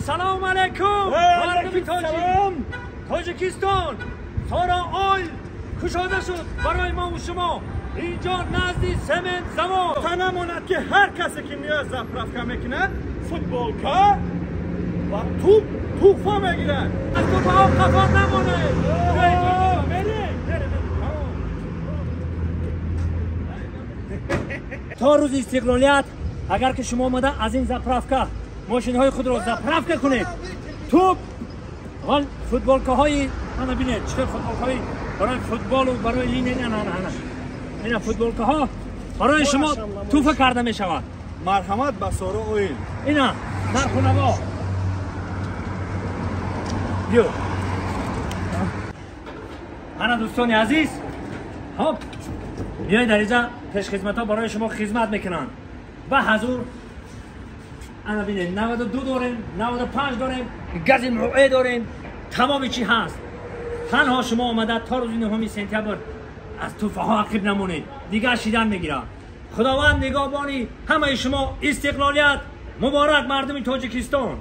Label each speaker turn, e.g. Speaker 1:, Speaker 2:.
Speaker 1: Салом алейкум, мардуми тоҷик. Тоҷикистон Сара Ойл кушода шуд барои мо ва шумо. Инҷо назди семент завод.
Speaker 2: Та намонад ки ҳар касе ки меояд заправка мекунад, футболка ва туп туҳфа мегирад.
Speaker 1: Аз туҳфаҳо қафо намонед. То рӯзи истиқлолият агар ки шумо омада аз ин заправка мошинҳои худро заправка кунед, туп ва футболкаҳои ана бинед, чӣ футболкаҳои барои футболу барои линия, ана ана ина футболкаҳо барои шумо туҳфа карда мешавад.
Speaker 2: Марҳамат ба Сора Ойл.
Speaker 1: Ина нархунаво. Биё. Ана дӯстони азиз, хоб биёед дар инҷа пешхизматҳо барои шумо хизмат мекунанд. Ба ҳазур ана бинед, 92 дорем, 95 дорем, гази муэ дорем, тамоми чӣ ҳаст. Танҳо шумо омада то рӯзи 9 сентябр аз туҳфаҳо ақиб намонед, дигар шидан мегирад. Худованд нигоҳбони ҳамаи шумо. Истиқлолият муборак, мардуми Тоҷикистон.